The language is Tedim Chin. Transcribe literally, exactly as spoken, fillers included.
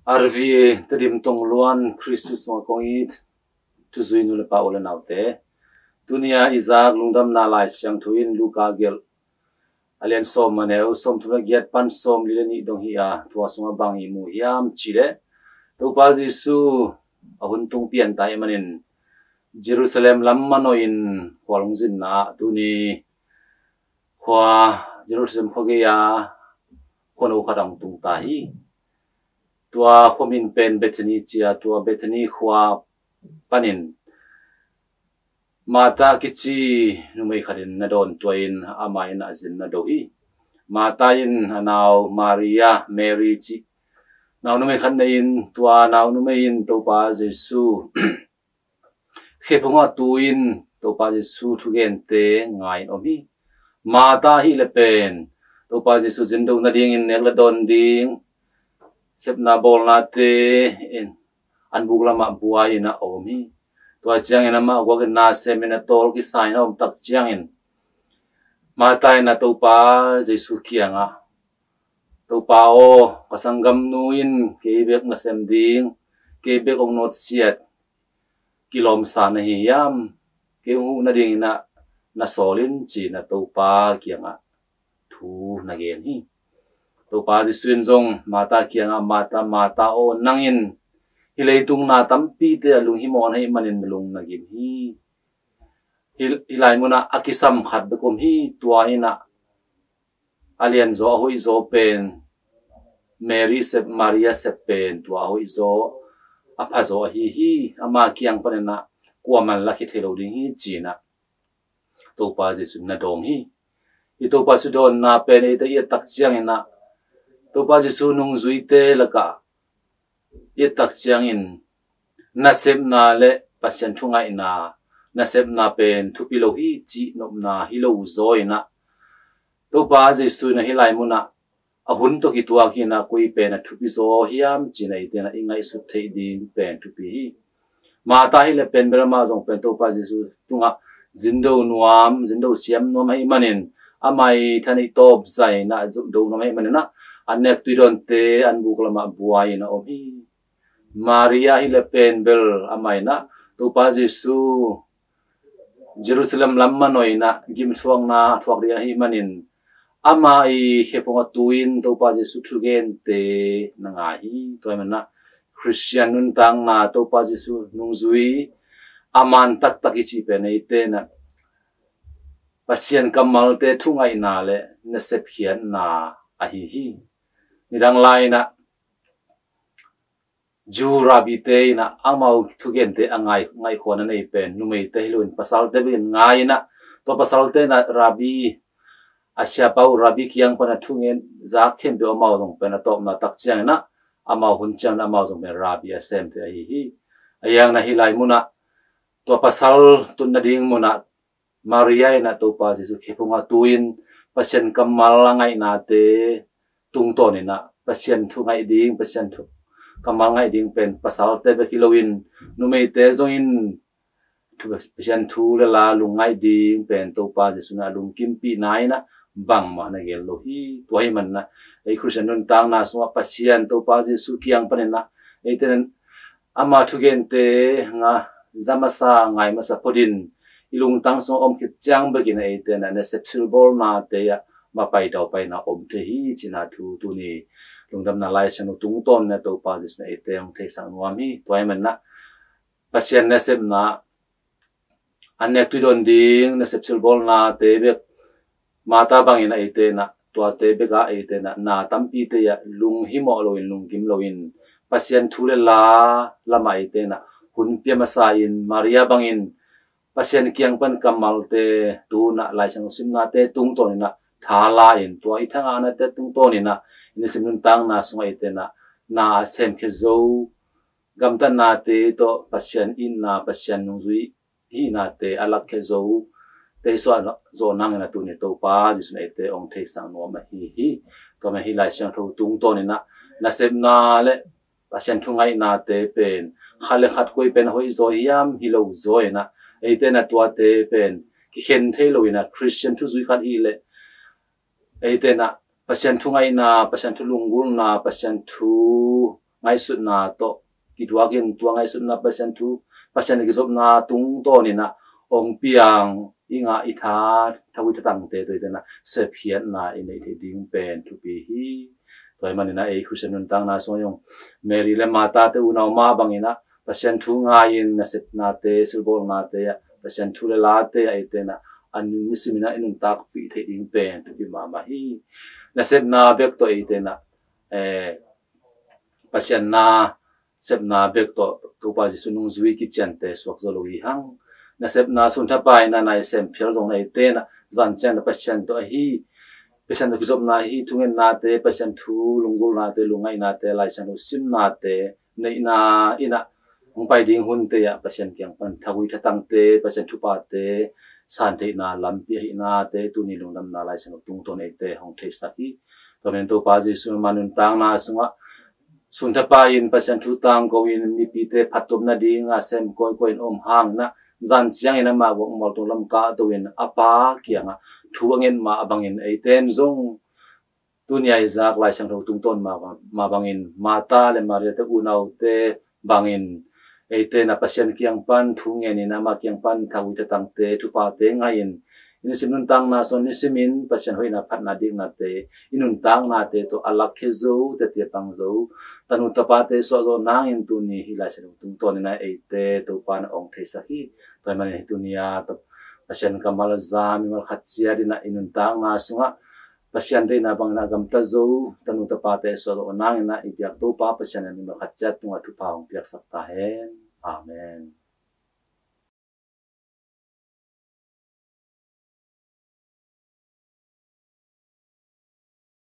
R V A Tedim Tongluan Kristus sungah kong it thuzui nu le pa u le naute, tunia i zak lungdamna Lai Siangtho in Luka gelh a lian sawm, a neu sawmthum le giat pan sawmli le nih dong hi a, tua sungah bang i mu hiam cih leh, Topa Jesu a hun tung pian ta ahih manin Jerusalem lam manawhin khua lungzinna ah, tuni khua Jerusalem khua gei-a khuano khat ah hong tung ta hi. Tua khua min pen Bethany ci a, tua Bethany khua panin Martha kici numei khat in na dawn tuah in, ama inn ah zin na do hi. Martha in a nau Maria, Mary cih nau numei khat nei in, tua nau numei in Topa Jesu khephung ah tu in Topa Jesu thugente ngai in om hi. Martha ahih leh pen Topa Jesu zin do nadingin nek le dawn ding sepna bawlnate in an buk lamah buai in a om hi. Tua ciangin amah guak in na sem in a tawl kisa in a om tak ciangin Martha in a Topa Jesu kiangah, "Topa aw, ka sanggamnu in kei bek nasem ding, kei bek hong nawtsiat kilawmsa na hi hiam? Kei hong huh nadingin ah na sawl in," ci-in a Topa kiangah thu na gen hi. Topa Jesu in zong Martha kiangah, "Martha, Martha aw, nang in hih leitung na tampite ah lunghimawh na hih manin na lung na gim hi. Hih, hih lai munah a kisam khat bek om hi, tua in ah a lianzaw, a hoihzaw pen Mary sep, Maria sep pen tua a hoihzaw, a phazaw ahi hi. Ama kiang panin ah kuaman lak hi thei lo ding hi," ci-in ah Topa Jesu na dawng hi. Hih Topa Jesu dawnna pen eite i et tak ciangin ah, Topa Jesu nungzuite lakah i et tak ciangin nasepna le Pasian thu ngaihna, nasepna pen thupi lo hi cih nopna hi lo zaw in ah, Topa Jesu in ah hih lai munah a hun tawh kituak in ah koi pen a thupi zaw hiam ci-in ah eite in ah i ngaihsut theih ding pen thupi hi. Martha ahih leh pen bel amah zong pen Topa Jesu tungah zin do nuam, zin do siam nuam ahih manin, amah i thaneih tawp zah in ah zin do nuam ahih manin ah, an nek tui dawnte an buk lamah buai in a om hi. Maria ahih leh pen bel amah in ah Topa Jesu Jerusalem lam manawh in ah gimsuakna thuak ding ahih manin, amah i khephung ah tu in Topa Jesu thugente na ngai hi. Tua ahih manin ah Khristian nuntakna, Topa Jesu nungzui a man taktak i cih pen eite in ah Pasian kammalte thu ngaihna le nasep khiatna ahi hi. Nidang lai in ah Jew rabbite in ah amau thugente a ngai, ngaihkhuan a nei pen numeite hi lo in pasalte bek in ngai in ah, tua pasalte in ah rabbi, a siapa uh rabbi kiang pan a thungen zak khempeuh amau zong pen a tawpna tak ciangin ah, amau hun ciangin ah amau zong pen rabbi a sem thei ahi hi. A hiang in ah hih lai munah tua pasal tun nading munah Maria in ah Topa Jesu khephung ah tu in Pasian kammal a ngaihnate tungtawn in ah Pasian thu ngaih ding, Pasian thu kammal ngaih ding pen pasalte bek hi lo in, numeite zong in thu, Pasian thu le la lungngaih ding pen Topa Jesu in ah lungkimpihna in ah bangmah na gen lo hi. Tua ahih manin ah ei Khristian nuntakna sungah Pasian Topa Jesu kiang panin ah eite in ama thugente nga za masa, ngai masa phot in, i lungtang sungah om khit ciang bek in ah eite in ah nasep silbawlnate ah mapai daupai in ah om thei hi cihna thu tuni lungdamna Lai Siangtho tungtawn in ah Topa Jesu in ah eite hong theisak nuam hi. Tua ahih manin ah Pasian nasepna, an nek tui dawn ding nasep silbawlnate bek, Martha bangin ah eite in ah tuate bek ah eite in ah na tampite ah lunghimawh lo in, lunggim lo in, Pasian thu le la lamah eite in ah hun pia masa in, Maria bangin Pasian kiang pan kammalte, tu in ah Lai Siangtho simnate tungtawn in ah thala in, tua i thangahnate tungtawn in ah i nasep nuntakna sungah eite in ah na a semkhia zo, gamtatnate tawh Pasian itna, Pasian nungzui hihnate a lakkhia zo, tei suah zawh nangin ah tuni Topa Jesu in ah eite hong theisak nuam ahi hi. Tua manin hih Lai Siangtho tungtawn in ah nasepna le Pasian thu ngaihnate pen khat le khat koi pen a hoih zaw hiam, hi lo zaw in ah eite in ah tuate pen kikhen thei lo in ah Khristian thuzui khat hi leh eite in ah Pasian thu ngaihna, Pasian thu lunggulhna, Pasian thu ngaihsutna tawh kituakin tua ngaihsutna Pasian thu, Pasian kizopna tungtawnin ah hong piang i ngah i tha, thaui thatangte tawh i tenah sepkhiatna i neih theih ding pen thupi hi. Tua ahih manin ah ei Khristian nuntakna sungah zong Mary le Martha te unau mah bangin ah Pasian thu ngai-in nasepnate, silbawlnate ah, Pasian thu le late ah i tenah a nisimin ah i nuntakpih theih ding pen thupi mahmah hi. Nasepna bek tawh i tenah eh, Pasian na sepna bek tawh Topa Jesu nungzui kiciante suak zo lo hi hang. Nasepna sun thapai na nai sem phial zong na i tenah zan ciang na Pasian tawh ahi, Pasian tawh kizopna hi, thungennate, Pasian thu lunggulhnate, lungngaihnate, Lai Siangtho simnate neihna in ah hong pai ding hunte ah Pasian kiang pan thaui thatangte, Pasian thupate san theihna lampi ahihnate tuni lungdamna Lai Siangtho tungtawn eite hong theisak hi. Tua manin Topa Jesu ama nuntakna sungah sun thapai-in Pasian thu tangko-in mipite phattuam nadingah sem kawikawi in om hangin ah zan ciangin amah guk mual tung lam kahto-in a Pa kiangah thu a nget mah bangin eite in zong tuni a i zak Lai Siangtho tungtawn mah, mah bangin Martha le Maria te unaute bangin eite in ah Pasian kiang pan thu ngenin ama kiang pan thaui thatangte, thupate ngaihin i nisim nuntakna sung nisimin Pasian hoihna, phatna, diknate i nuntaknate tawh a lakkhia zo, tetia pang zo tanu tapate suah zawh nangin tuni hih Lai Siangtho tungtawnin ah eite Topa in ah hong theisak hi. Tua ahih manin hih tuni a Pasian kammal a za mimal khat ciat in ah i nuntakna sungah Pasian deihna bangin ah gamta zo tanu tapate suah zawh nangin ah i biak Topa Pasian in mimal khat ciat tungah thupha hong piaksak ta hen. Amen.